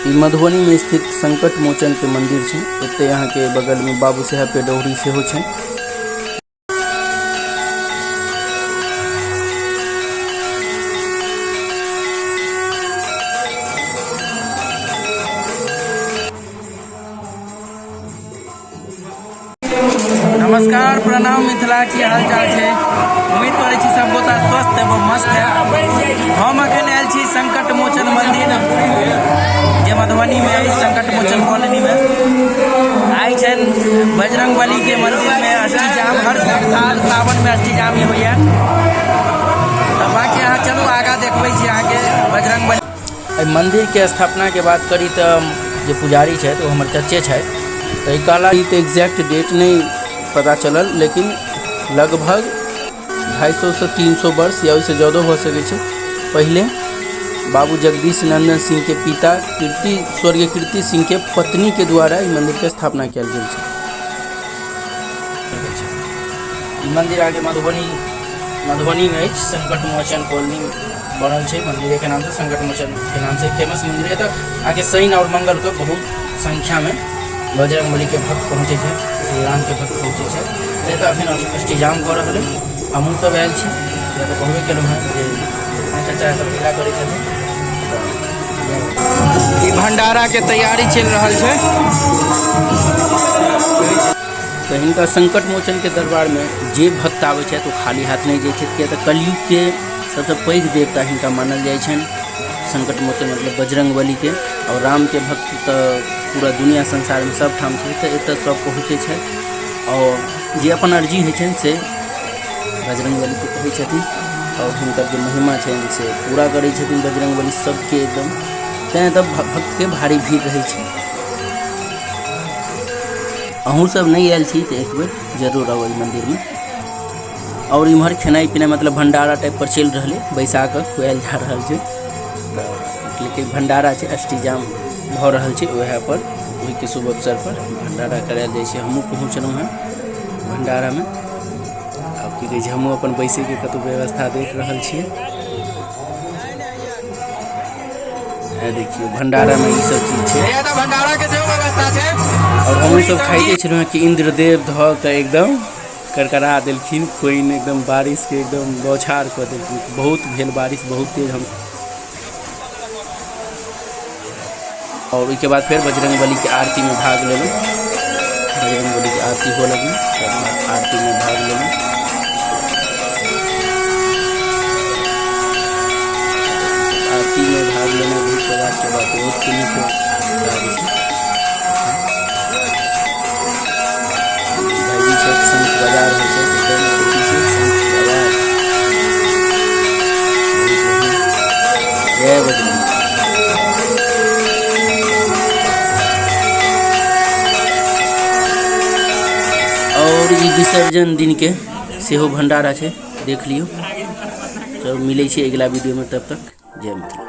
ई मधुबनी में स्थित संकट मोचन के मंदिर छै। एते अहाँ के बगल में बाबू साहेब के डोहरी सेहो छै। नमस्कार, प्रणाम मिथिला, की हाल चाल छै? उम्मीद करै छी सब गोटा स्वस्थ एवं मस्त है। हम अखन आयल छी संकट मोचन मंदिर जे मधुबनी में अछि, संकट मोचन कॉलोनी में आइ छनि बजरंग बली के मंदिर में अष्टजाम। हर साल सावन में अष्टजाम ही होइए। तऽ बाकी अहाँ चलू आगाँ देखबै छी अहाँके बजरंग बली। एहि मन्दिरके स्थापनाके बात करी तऽ जे पुजारी छथि ओ हमर चचे छथि, तऽ ई कहला ई तऽ एग्जैक्ट डेट नहि पता चलल, लेकिन लगभग 250 से 300 वर्ष या ओहिसँ ज्यादो भऽ सकै छै पहिले बाबू जगदीश नंदन सिंहके पिता कीर्ति स्वर्गीय कीर्ति सिंहके पत्नीके द्वारा ई मन्दिरके स्थापना कयल गेल छै। ई मन्दिर अहाँके मधुबनीमे अछि, संकट मोचन कॉलोनी बनल छै। मन्दिरेके नामसँ, संकट मोचनके नामसँ फेमस मन्दिर है। तऽ अहाँके शनि आओर मंगलके बहुत संख्यामे बजरंग बलीके भक्त पहुँचै छै, श्री रामके भक्त पहुँचै छै। एतऽ अखन अष्टजाम भऽ रहल है। हमहूँ सब आयल छी, किया तऽ कहबे केलहुँ हँ जे चाचा एतऽ पूजा करै छथिन। ई भंडाराके तैयारी चलि रहल छै। तऽ हिनका संकट मोचनके दरबारमे जे भक्त आबै छथि ओ खाली हाथ नहि जाइ छथि, किया तऽ कलयुगके सबसँ पैघ देवता हिनका मानल जाइ छनि संकट मोचन, मतलब बजरंग बलीके। आओर रामके भक्त तऽ पूरा दुनिया संसारमे सब ठाम छै, तऽ एतऽ सब पहुँचै छथि आओर जे अपन अर्जी होइ छनि से बजरंग बलीके कहै छथिन आओर हुनकर जे महिमा छनि से पूरा करै छथिन बजरंग बली सबके एकदम। तैँ एतऽ भक्तके भारी भीड़ रहै छै। अहूँ सब नहि आयल छी तऽ एक बेर जरूर आउ एहि मन्दिरमे। आओर इम्हर खेनाइ पिनाइ मतलब भण्डारा टाइप पर चलि रहलै, बैसा कऽ खुआयल जा रहल छै। तऽ लेकिन भण्डारा छै, अष्टजाम भऽ रहल छै, उएह पर ओहिके शुभ अवसर पर भण्डारा करायल जाइ छै। हमहूँ पहुँचलहुँ हँ भण्डारामे। आब की कहै छै, हमहूँ अपन बैसैके कतहु व्यवस्था देख रहल छियै। देखियौ भण्डारामे ई सब चीज छै। भण्डारा के सेहो व्यवस्था छै। आओर हमहूँ सब खाइते छलहुँ कि इन्द्रदेव धऽ कऽ एकदम करकरा देलखिन पानि, एकदम बारिशके एकदम बौछार कऽ देलखिन। बहुत भेल बारिश, बहुत तेज। हम आओर ओहिके बाद फेर बजरंग बलीके आरतीमे भाग लेलहुँ। बजरंग बलीके आरती हुअ लगलै, आरतीमे भाग लेलहुँ। आरतीमे भाग लेनाइ बहुत सौभाग्यके बात, बहुत पुण्यके कार्य छै। भाइजी छथि, शंख बजा रहल छथि, एकदम देखै छी शंखके आवाज। बहुत बढ़िआँ, जय बजरंग। और ई विसर्जन दिन के सेहो भंडारा छै, देख लियौ। चलू मिलै छै अगिला वीडियो में, तब तक जय मिथिला।